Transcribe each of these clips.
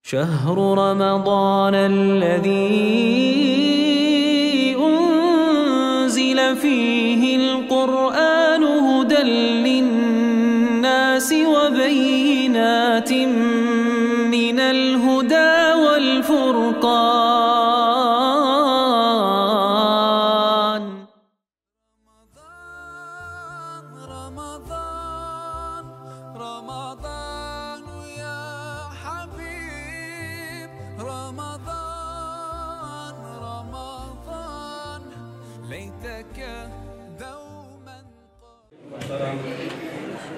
شهر رمضان الذي أنزل فيه القرآن هدى للناس وبينات من الهدى والفرقان. رمضان رمضان يا حبيب، رمضان رمضان ليتك دوما. Muhterem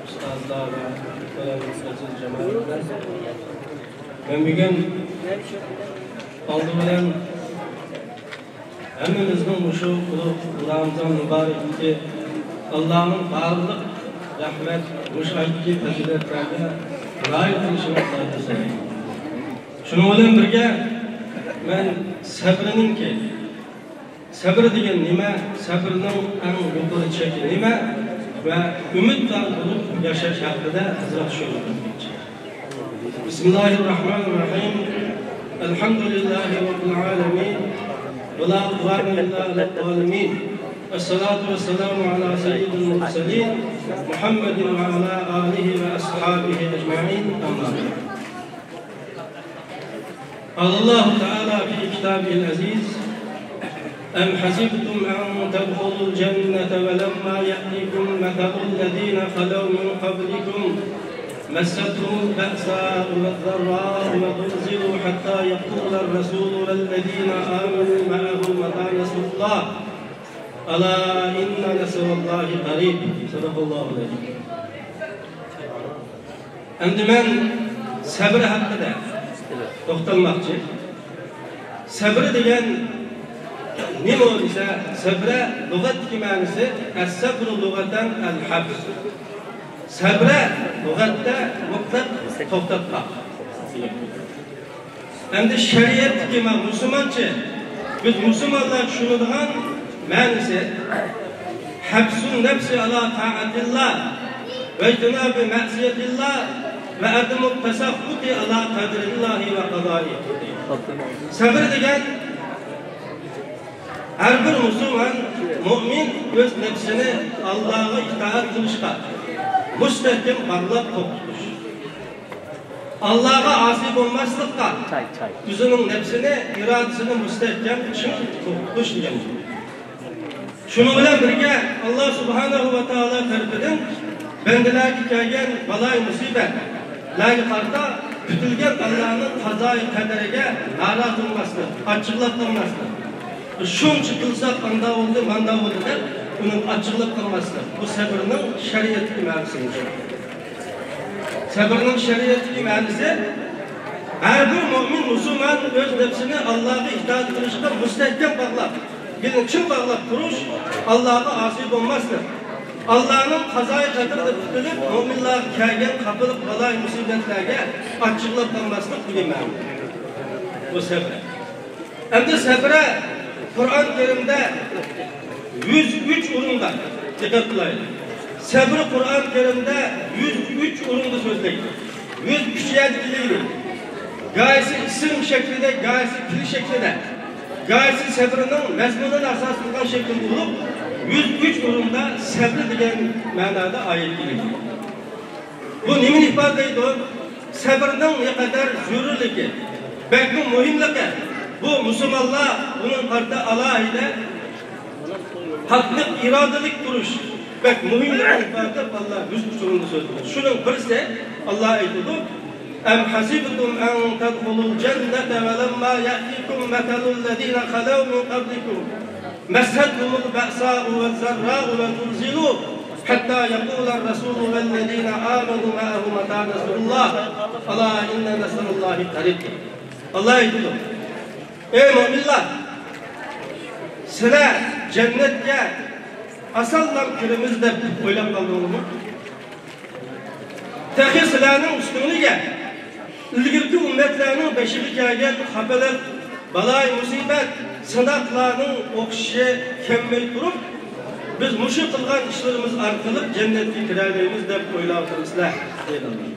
ustazlar ve muhterem aziz cemaatler, ben bugün aldı bilen hemmimizin şu ulug' Ramazan mübarekti Allah'ın barlıq rahmet müşahitki faziletlerine nail qilishini Allohdan so'rayman. Shuning bilan birga men sabrninki sabr degan nima, sabrning eng yuqori cheki nima va umiddor bo'lib yashash haqida ozroq tushuntirmoqchi. Bismillahirrohmanirrohim. Elhamdülillahi rabbil alamin. Ve la udvana illa alel zalimin. Esselatu vesselamu ala seyyidil murselin Muhammedin ve ala alihi ve ashabihi ecmaîn. Amma ba'd. Allahu Teala fi kitabihil aziz: أم حسبتم أن تدخلوا الجنة ولما يأتكم مثل الذين خلوا من قبلكم مستهم البأساء والضراء وزلزلوا حتى يقول الرسول والذين آمنوا معه متى نصر الله ألا إن نصر الله قريب. صدق الله العظيم. Endi men sabr haqida to'xtalmoqchi. Sabr degan nima desa, sabra lug'atdagi ma'nosi as-sabru lug'atan al-habs. Sabra lug'atda mutlaq to'xtatmoq. Endi shariatdagi musulmonchi, biz musulmonlar tushunadigan ma'nosi habsun nafsi ala ta'atillah va ijtinabi ma'siyatillah va adamu tasaffuti ala qadrillahi va qadaihi. Sabr degan her bir Müslüman, mümin öz nefsini Allah'a itaat qilishga mustahkam bağlab to'xtatish. Allah'a asi bo'lmaslikqa o'zining nefsini, irodasini mustahkam chin to'xtatish degan. Shuning bilan birga Alloh subhanahu va taolo tarafidan bandalarga kelgan balo musibatlarga qarta kutilgan Allohning qazoi qadariga norozi bo'lmaslik, achchiqlab qolmaslik. Shuncha qilsak anda oldu, manda oldu deb uni achchiqlab qolmaslik. Bu sabrning shariatdagi ma'nosi. Sabrning shariatdagi ma'nosi har bir mo'min musulmon o'z nafsini Allohga itoat qilishga mustahkam bog'lab, ya'ni chin bog'lab turish, Allohga osiy bo'lmaslik. Allohning qazoi qadrida tutilib, mo'minlarga kelgan qapiliq balo musibatlarga achchiqlab qolmaslik degan ma'no. Bu sabr. Endi sabra Kur'an-ı Kerim'de 103 o'rinda, dikkat qilaylik. Sabr Kur'an-ı Kerim'de 103 o'rinda so'zlaydi. 103 yerda keladi. Gayesi isim şeklinde, gayesi fil şeklinde, gayesi sabrının mazmunini asos qilgan şeklinde olup 103 o'rinda sabr degan ma'noda oyat keladi. Bu nimani ifodalaydi? Sabrning ne qadar zarurligi, balki muhimligi. Bu Müslümanlar bunun qarta alohida haqliq irodalik turish bak muhimligini ifodalab Alloh 103 o'rinda so'zlaydi. Shuning birisi Alloh aytadi: Am hasibtum an tadkhulul jannata va lamma ya'tikum mathalul ladina khalaw min qablikum massathumul ba'sa'u waz-zarra'u wa zulzilu hatta yaqula ar-rasulu wal ladina amanu ma'ahu mata nasrullah ala inna nasrullahi qarib. Alloh aytadi: Ey mo'minlar, sizlar jannatga osonlam kiramiz deb o'ylab qoldingizmi? Taxi sizlarning ustunligiga ilgirki ummatlarning boshiga kelgan xafalar, balo, musibat, sinoqlarning o'qishi kammay turib, biz mushu qilgan ishlarimiz orqali jannatga kiramiz deb o'ylab turibsizlar, deydi Alloh.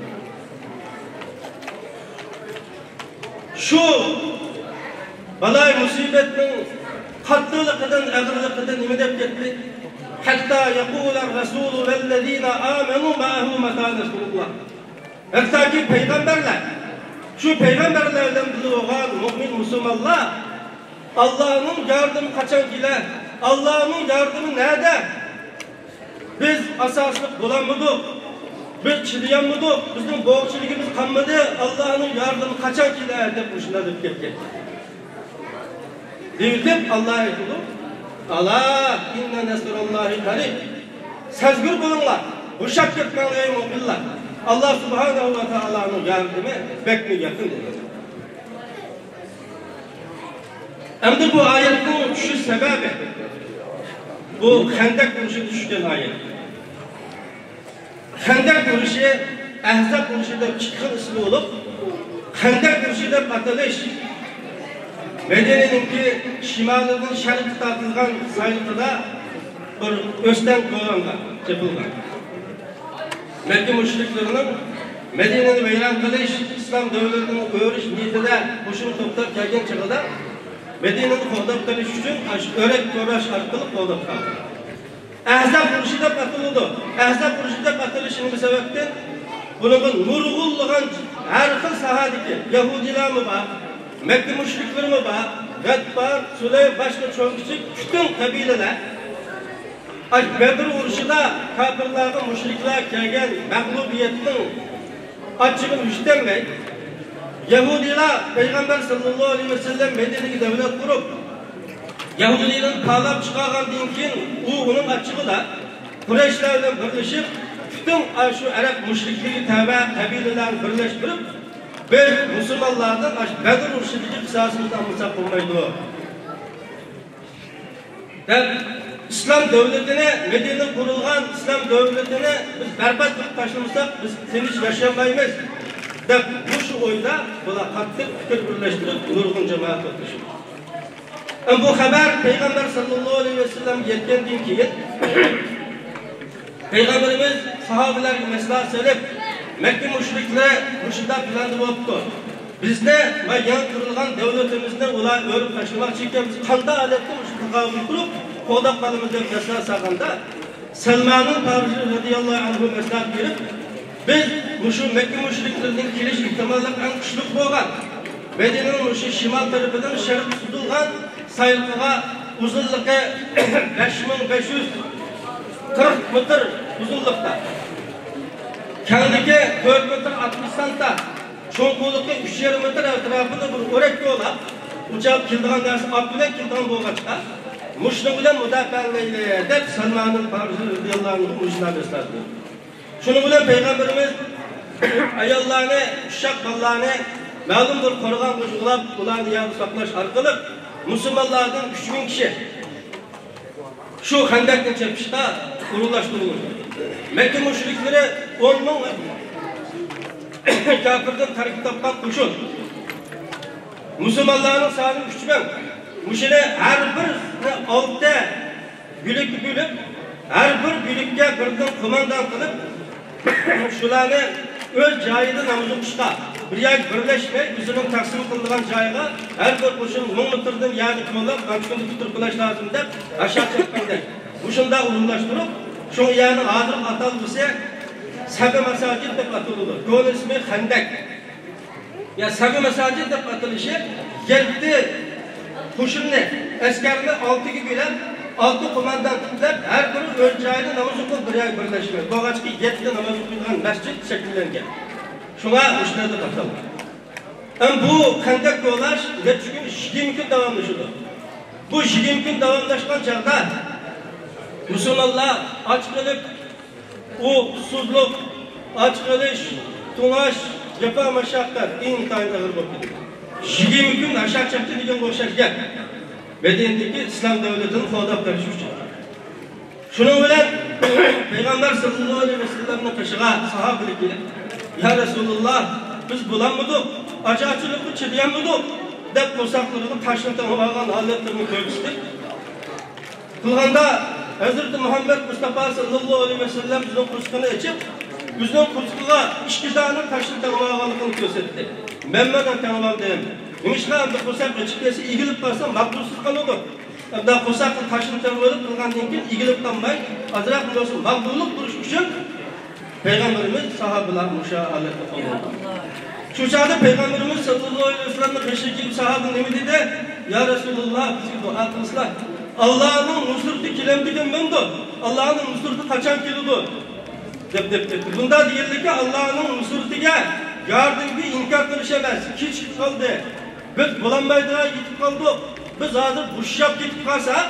Şu balay musibetning qattiqligidan, ag'irligidan nima deb ketdi? Hatta yaqula ar-rasul vellezina amanu ma'ahu mata nasrullah. Hattoki payg'ambarlar, şu peygamberlerden biri olan mümin Müslümanlar Allah'ın yardımı kaçan kelar? Allah'ın yardımı nerede? Biz asaslık bulamıdık. Biz çileyenmidik? Bizim boğçiligimiz kalmadı. Allah'ın yardımı kaçan kelar deb shunday deb ketgan. Deb Allah aytdi. Ala inna nasrullahi qarib. Sezgir bo'linglar. Bo'shab ketmanglar ey mo'minlar. Allah subhanahu va taoloning yardımı bekmi yakın dedi. Endi bu ayetnin düşüş sebebi bu Hendek uruşu düşen ayet. Hendek uruşu Ahzab uruşu deb ikki xil ismi olup Hendek uruşu deb atalish Medine'ninki şimalidan şarkı tartılgan sayıltıda bir östen koyulgan, yapılgan. Mekke müşriklerinin Medine'ni veyran qilish, İslam devletini öğrish niyetida qo'shin to'plab kelgan chig'ida Medine'ni qo'llab qolish uchun o'rak ko'rash orqali qo'llab qoldi. Ahzab urushi deb ataladi. Ahzab urushi deb atalishining sababdan buning nurg'unlagan har xil sohadagi Yahudilarmi bor, Mekke müşriklerimi bor, G'atfar, Sulaym, boshqa cho'ng kichik butun qabilalar Bedr urushida kafirlarga, müşriklar kelgan mag'lubiyatning achchig'ini yutolmay, Yahudilar Peygamber sallallahu aleyhi ve sellem Medine'ye devlet kurup Yahudilerin parlap chiqargandan keyin u uning achchig'ida Qurayshlar bilan birlashib bütün şu Arap müşrikligi tabi qabilalarni birlashtirib biz musulmonlardan Bedr urushidagi qisosimizni olmasak bo'lmaydi. Deb İslam devletini, Medine kurulgan İslam devletini biz berbat qilib tashlamasak biz tinch yashamaymiz deb bu shu o'yda bular qattiq fikr birlashtirib nurg'un jamoat o'tishdi. Bu xabar Peygamber sallallahu aleyhi ve sellem yetgandan keyin Peygamberimiz sahabelerge maslahat solib Mekke müşrikleri mushunda planda bo'libdi. Bizni va yangi qurilgan davlatimizni ular o'rib tashlamoqchi ekan, biz qanday holatda shu taqobil qilib qo'llab qolamiz deb maslahat solganda Salmonul Farisi radhiyallohu anhu maslahat berib, biz shu Mekke müşriklerining kelish ehtimoli eng kuchli bo'lgan Medinening shu shimol tarafidan sharq tutilgan sayilqiga uzunligi 5540 metr uzunlikda, kengligi 4 metr 60 santa, cho'nquligi 3,5 metr atrofida bir o'rak yo'lab, uchab keladigan narsa ot bilan keladigan bo'lg'achqa, mushni bilan mudofaalayli deb Salmonul Farisi radhiyallohu anhu mushni eslatdi. Shuning bilan payg'ambarimiz ayollarni, uşaq bolalarni ma'lum bir qo'rg'on qo'shqilab, ularni yerda saqlash orqali musulmonlardan 3000 kishi shu Hendakni chepishda o'rinlashtirildi. Mekke müşrikleri 10 ming kafirdan tarkib topgan qo'shin. Musulmonlarning soni 3000. Mushuni har bir 6 bo'lib bo'lib, har bir bo'likka birdan qo'mondan qilib, shularni o'z joyida namoz o'qishga, bir yerga birlashmay, o'zining taqsim qilingan joyiga har bir qo'shin 1000 metrdan yerni ko'lab, qancha kunda bitirib qilish lozim deb ashar chiqqanday. Shunda o'rinlashtirib, shu yerning hozir atalg'usi Sabi Masajid deb ataladi. Ko'ni ismi Hendek. Ya Sabi Masajid deb atalishi 7 qo'shinni, askarni 6ga bo'lib, 6 qo'mondan tiklab, har biri o'z joyida namoz o'qib bir yerga birlashgan. Bog'achki 7 namoz o'qiydigan masjid shakllangan. Shunga o'shlarda ataladi. Ham bu Hendek yo'lash necha kun 20 kun davomlashadi. Bu 20 kun davomlashgan chaqda musulmonlar och qilib, u susuzlik, och qilish, to'ng'ash, jafo mashaqqat intayin og'ir bo'lib ketdi. 20 kun ashar chaqdi degan o'xshash gap. Medinadagi islom davlatini qo'llab qolish uchun. Shuning bilan Payg'ambar sallallohu alayhi vasallamning qishig'a sahobalar kelib, "Ya Rasululloh, biz bo'lammidik, acharchilikni chidayammidik?" deb qo'rsaqlarini tashni olgan holatlarini ko'rsatdi. Qilganda Hazreti Muhammed Mustafa sallallahu aleyhi ve sellem bizning qo'sqini ichib, bizning qo'sqiga ikki dona tashni tanglaganligini ko'rsatdi. Men mana tangladim. Nimishqa endi qo'rsak ichib kelsa egilib qolsa maqbulsiz qoladi. Endi qo'rsaqni tashini terib qilgandan keyin egilib qolmay, ozroq bo'lsin maqbullik turish uchun Peygamberimiz sahabeler musha holatda qoldi. Shu chog'da Peygamberimiz sallallohu alayhi vasallamning qishiga kelib sahoba nima dedi? Ya Rasululloh, bizga duo qilsizlar. Allohning nusrati kelamdigan mendo. Allohning nusrati qachon keladi? Deb deb ketdi. Bunda deganligi Allohning nusratiga yordamga inkor qilish emas, kechikib qoldi. Biz bo'lanmaydigan yetib qoldik. Biz hozir bushshab ketib qolsak,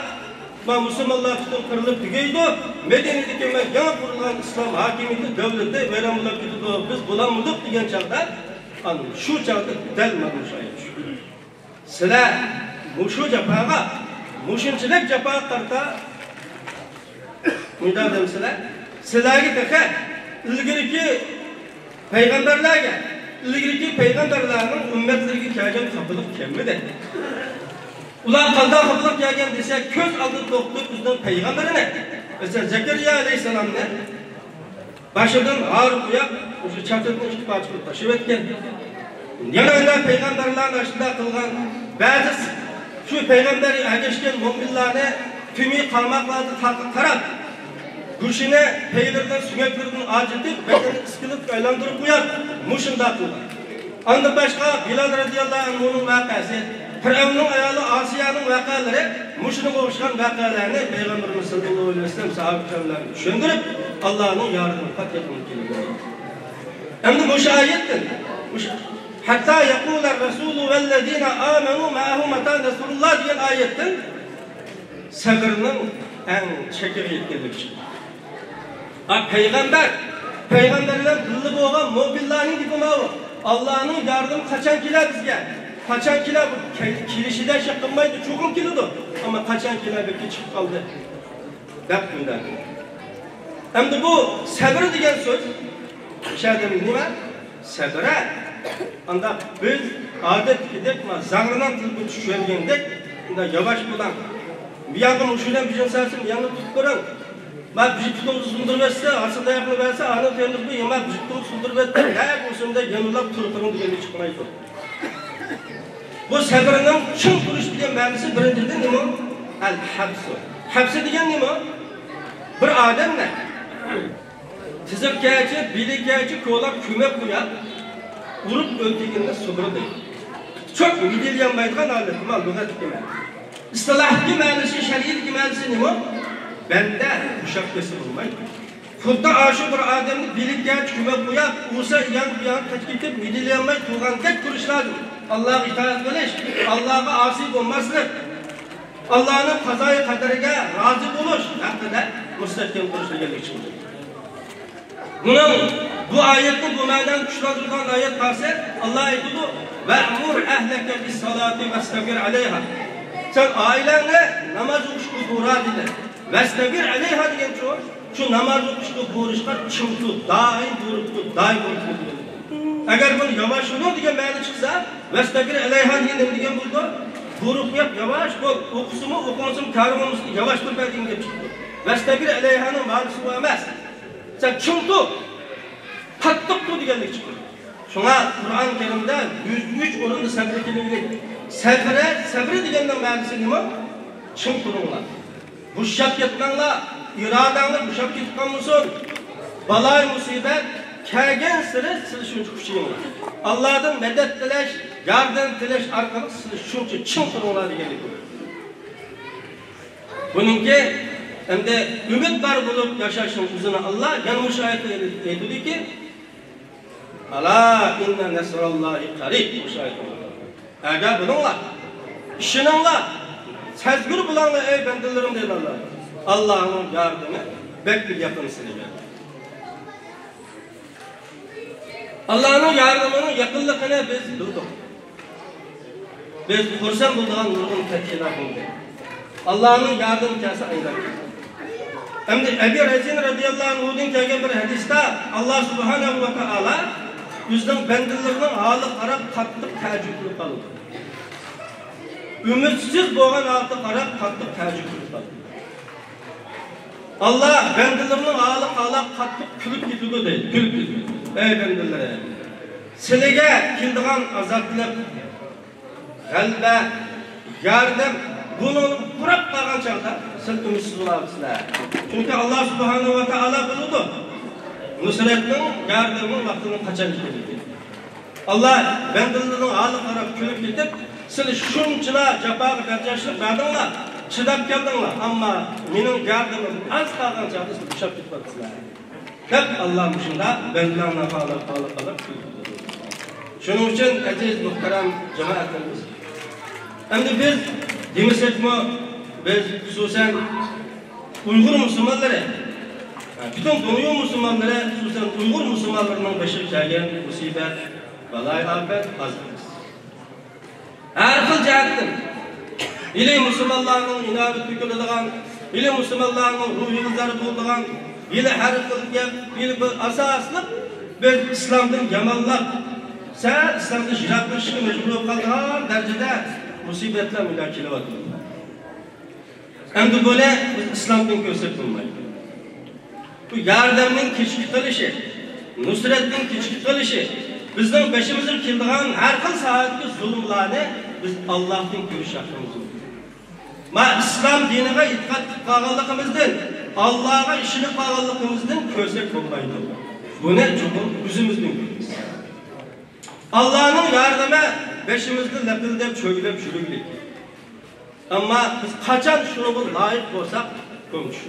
musulmonlar butun qirilib tugaydi. Madinadagi yangi qurilgan islom hokimiyati davlati vayron bo'lib ketadi. Biz bo'lanmadik degan chog'da, shu chog'da dal mana shu oyat tushdi. Sizlar shu jafoga, mushunchilik jafoga qarta bunday demsizlar. Sizlarga taqa ilgiriki payg'ambarlarga, ilgiriki payg'ambarlarning ummatlariga kelgan xafalik kelmadi. Ular qanday xafalik kelgan desa, ko'z oldida to'xtab bizning payg'ambarini, masalan Zakariya alayhissalomni boshidan g'ar qo'yib, o'sha chatirni ikki parcha qilib tashlab o'tgan. Yana undan payg'ambarlarni shunday qilgan, ba'zi shu payg'ambarga ergashgan mo'minlarni tumi qarmoqlarni qarab, go'shini peylaridan, suyaklaridan ajratib, badanini iskelet aylantirib qo'yar, mushunda qilgan. Ondan boshqa Bilal radhiyallohu anhuning voqeasi, Firavunning ayoli Osiyaning voqealari, mushunga o'xshagan voqealarni Payg'ambarimiz sallallohu alayhi vasallam sahobalarga tushuntirib, Allohning yordami qat yaqin kelgan. Endi bu oyatdan hatta yaqula rasulu vallazina amanu ma'ahu mata nasrulloh degan oyatdan sabrning eng chekiga yetganligi chiqdi. Peygamber, peygamberler dilli bo'lgan mo'minlarning gibi Allah'ın yardımı kaçan kelar bizga? Kaçan kelar bu kelishida shak qilmaydi, cho'qim keladi. Ama kaçan kelar belki chiqib qoldi. Deb bundan. Endi bu sabr degan so'z shadim nima? Sabra. Anda biz odatdagidek zangridan tilga tushgandek, unda yavash bo'lang. Bu yoqni shundan bijinsasin, bu yoqni tutib ko'ring. Ma bijitni sundirversa, asıl dayaqni versa, anı terlik bu, ma bijitni sundirversa, her bo'lsin-da yanulab turib degani chiqmaydi. Bu sabrning chin turish degan ma'nosi birinchidan nima? Al-habs. Habs degan nima? Bir odamni tizib-kachi, beli-kachi ko'lab ko'mib qo'yadi, urib o'ldirganda sabr deydi. Çok midilyanmaydigan holat, nima lug'atdagi ma'no. Istilohdagi ma'nosi, shar'iydagi ma'nosi nima? Bende uşak kesi olmaydı. Xuddi shu bir odamni bilikka ko'mib qo'yib, ursa yan bu yan qochib ketib, midilyanmay turgandek turish lozim. Allohga itoat qilish, Allohga osiy bo'lmaslik, Allohning qazoyi qadariga rozi bo'lish haqida mustahkam turish deganlik chiqdi. Buning bu oyatni bu ma'noni kuchlantirgan oyat qarsa, Alloh aytadi: "Va'mur ahlaka bis-salati wastabir alayha." Sen ailangni namoz o'qishga buyur dedi. Vestabir aleyha degan şu namaz o'qishga buyurishga ching tut, doim buyurib tut, doim buyurib tut. Agar buni yavaş olur degan ma'no chiqsa, vestabir aleyha degan nima degan bo'ldi? Buyruq qo'yib yavaş bo'l, o'qisimi, o'qimasin, kari bo'lmasin, yavaş tur degan gap chiqdi. Vestabir aleyhaning ma'nosi bu emas. Sen ching tut, qattiq tut deganlik chiqdi. Shunga Qur'on Karimda 103 o'rinda sabr kelingan. Sabr, sabr deganning ma'nosi nima? Ching turinglar. Bushab ketmanglar, irodangni bushab ketib qolmasin. Baloy musibat kelgan siri siz shuncha kuchinglar. Allohdan madad tilash, yordam tilash orqali siz shuncha chin turinglar deganlik bu. Buningki endi umid bor bo'lib yashashning o'zini Alloh yana o'sha oyatda aytadiki, Ala inna nasrallohi qarib o'sha oyatda. Agar bilinglar, ishoninglar, sezgür bulanlar ey bendelerim deydi Allah. Allah'ın yardımı bek bir yakın sizlere. Allah'ın yardımının yakınlığını biz bildik. Biz xursand bo'lgan nurg'un fethiler buldu. Allah'ın yardımı kelse aynen. Hem de Ebi Rezin radıyallahu anh'dan kelgan bir hadiste Allah subhanahu ve teala bizning bendelerinin hali qarab qattiq təəccüblü qaldı. Ümitsiz bo'lgan holda qarab qattiq təəccüblü qaldı. Allah bendelerinin hali qarab qattiq kulib ketdi deydi. Kulib ketdi. Ey bendeler, sizlarga keldigan azoblar g'alaba, yordam buni burab qolgan chog'da siz umidsiz bo'lasizlar. Chunki Alloh subhanahu va taolo biladi nusratning, yordamning vaqtini qachon keladi. Alloh bandalarning holi qarab kulib ketib, sizlar shunchalar jafoga bardoshlik berdinglar, chidab keldinglar, ammo mening yordamim oz qolgan chog'da siz bo'shab ketyapsizlar. Deb Alloh shunda bandalarning holi qarab kulib. Shuning uchun aziz muhtaram jamoatimiz, endi biz demasakmi, biz xususan Uyg'ur musulmonlari, bütün dunyo musulmonlari, xususan Uyg'ur musulmonlarining boshiga kelgan musibat, baloy ofat oz emas. Har xil jihatdan ili musulmonlarning inobi to'kiladigan, ili musulmonlarning ruhiga zarb bo'ladigan, ili har xil gap, ili bir asosli biz islomdan yomonlab, sen islomdan yiroqlashishga majbur bo'lib qolgan darajada musibatlar bunday kelyapti. Endi buni biz islomdan ko'rsak bo'lmaydi. Bu yordamning kechikib qolishi, nusratning kechikib qolishi, bizning boshimizga keladigan har xil soatdagi zulmlarni biz Allohdan ko'rish haqqimiz yo'q. Ma islom diniga e'tiqod qilib qolganligimizdan, Allohga ishonib qolganligimizdan ko'rsak bo'lmaydi. Buni chuqur o'zimizdan ko'ramiz. Allohning yordami beşimizde lepildep çögülep çürügülük. Ama biz qachon shunga loyiq bo'lsak, ko'mish.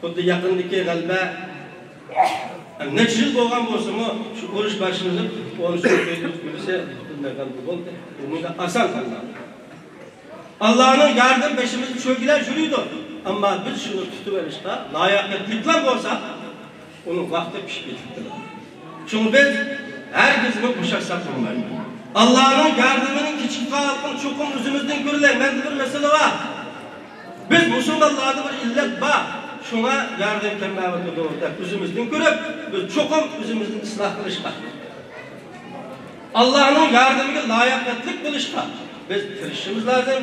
Xuddi yaqindagi g'alaba necha yil bo'lgan bo'lsa-mu, shu urush boshlanib, 13 bo'lsa, bunday g'alaba bo'ldi. Bunda ason qildi. Allohning yardım beşimizni çögüler yürüydü. Ama biz shuni tutib olishga layoqatliklar bo'lsa, uning vaqti pishib ketibdi. Shuni biz herkesini bo'shashsak bo'lmaydi. Allah'ın yardımının kichik qolgan cho'qim o'zimizdan ko'rilar. Menda bir masala bor. Biz musulmonlarda bir illat bor. Shunga yordam kelmayapti deb o'zimizdan ko'rib, biz cho'qim o'zimizni isloh qilishga, Allohning yordamiga layoqatli bo'lishga biz tirishishimiz lozim,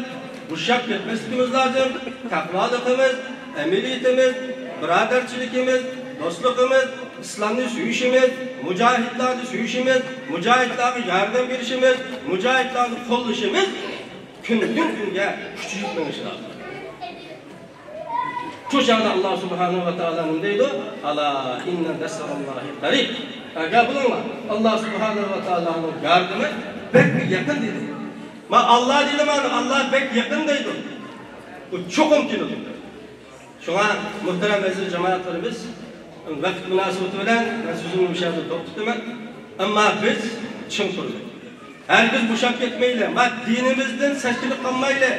bo'shab ketmasligimiz lozim. Taqvoligimiz, amaliyatimiz, birodarchiligimiz, do'stligimiz, islomni suyishimiz, mujohidlarni suyishimiz, mujohidlarga yordam berishimiz, mujohidlarni qo'llashimiz kundan kunga kuchayib borishi lozim. Shu chog'da Alloh subhanahu va taolo nima deydi? Ala inna nasrullahi qarib. Agar bilinglar, Alloh subhanahu va taoloning yordami bek yaqin dedi. Ma Alloh dedi, mana Alloh bek yaqin deydi. Bu cho'qim keladi. Shunga muhtaram aziz jamoatlarimiz, vaqt munosabati bilan men so'zimni o'sha yerda to'xtataman. Ammo biz chin turdik. Hergiz bo'shab ketmayli, ma dinimizdan saçılıp qolmayli.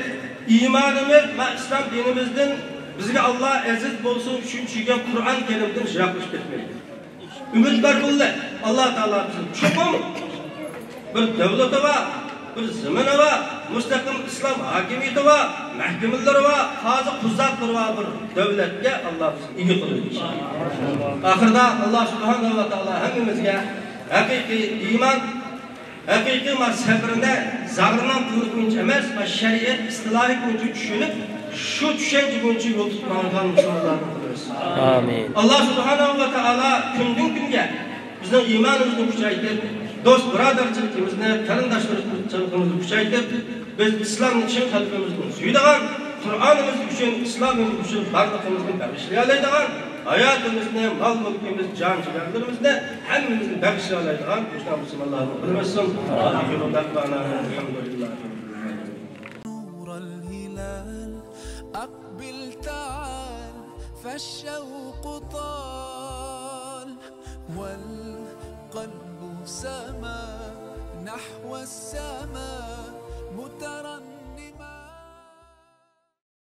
Iymonimiz, ma islom dinimizdan bizga Alloh aziz bo'lsin uchun tushgan Qur'on karimdan yiroqlashib ketmayli. Umid bor bo'ldi. Alloh taolo bizni chuqur bir davlati va bir zimini va mustaqil islom hokimiyati va mahkamalari va qozi quzzatlari va bir davlatga Alloh bizni ega qildi inshaalloh. Oxirida Alloh subhanahu va taolo hammamizga haqiqiy iymon, haqiqiy ma sabrni zag'ridan qilib bo'yicha emas, ma shariat istilohi bo'yicha tushunib, shu tushuncha bo'yicha yo'l tutmagan musulmonlarni qilsin. Amin. Alloh subhanahu va taolo kundan kunga bizning iymonimizni kuchaytirib, do'st birodarchiligimizni, qarindoshchiligimizni kuchaytirib, biz islomni chin qalbimizdan suyadigan, Qur'onimiz uchun, islomimiz uchun barliqimizni bag'ishlay oladigan, hayotimizni, mol-mulkimiz, jon jigarlarimizni hammamizni bag'ishlay oladigan musulmonlarni qilsin. Axiru da'vana alhamdulillah. نور الهلال أقبل تعال فالشوق طال والقلب سما نحو السماء مترنم.